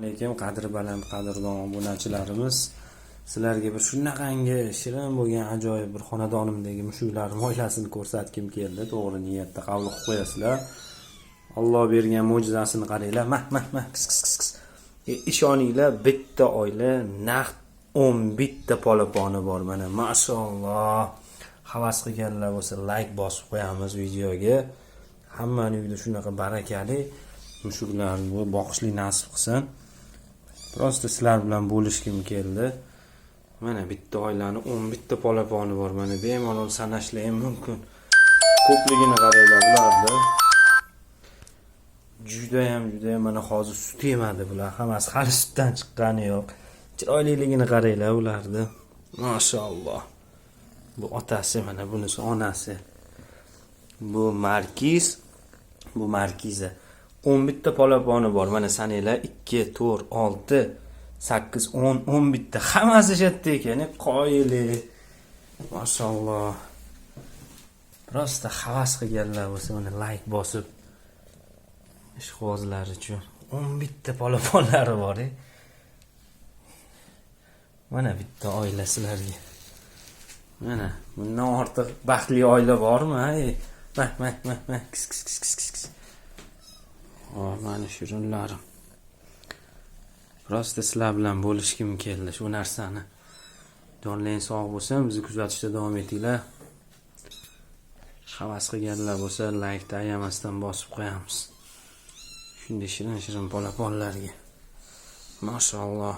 Alaykum, qadri baland, qadrdon obunachilarimiz. Sizlarga bir shunaqangi shirin bo'lgan ajoyib bir xonadonimdagi mushuklarni oilasini ko'rsatgim keldi. To'g'ri niyatda qabul qilib qo'yasizlar. Alloh bergan mo'jizasini qaranglar. Mah, mah, mah, kis, kis, kis, kis. Ishoninglar, bitta oila naqd 11 ta polaponi bor mana. Mashalloh. Havas qilganlar bo'lsa, layk bosib qo'yamiz videoga. Hammani uyida shunaqa barakali mushuklarni boqishlik nasib qilsin. Просто sizlar bilan bo'lishgim keldi. Mana bitta oilani 11 ta polaponi bor. Mana bemalol sanashlar ham mumkin. Ko'pligini qaranglar bularni. Judayam, judayam, mana hozir sut yemadi bular. Hammasi hali sutdan chiqqani yo'q. Chiroyliligini qaranglar ularni. Mashalloh. Bu otasi, mana bunisi onasi. Bu Markiz, bu Markiza. 11 ta polaponi bor. Mana sananglar: 2, 4, 6, 8, 10, 11 ta. Hammasi shu yerda ekan. Qoyili. Mashalloh. Просто havas qilganlar bo'lsa, mana layk bosib, ishqibozlar uchun 11 ta polaponlari bor. Mana bitta oila sizlarga. Mana bundan ortiq baxtli oila bormi? Ey? Mah, mah, mah, mah. Kis, kis, kis, kis, kis. Oh, mani shirinlarim. Просто sizlar bilan bo'lishgim keldi shu narsani. Jonlaring sog' bo'lsin, bizni kuzatishda davom etinglar. Havas qilganlar bo'lsa, laykni ayamasdan bosib qo'yamiz. Shunday shirin-shirin polaponlarga. Mashalloh.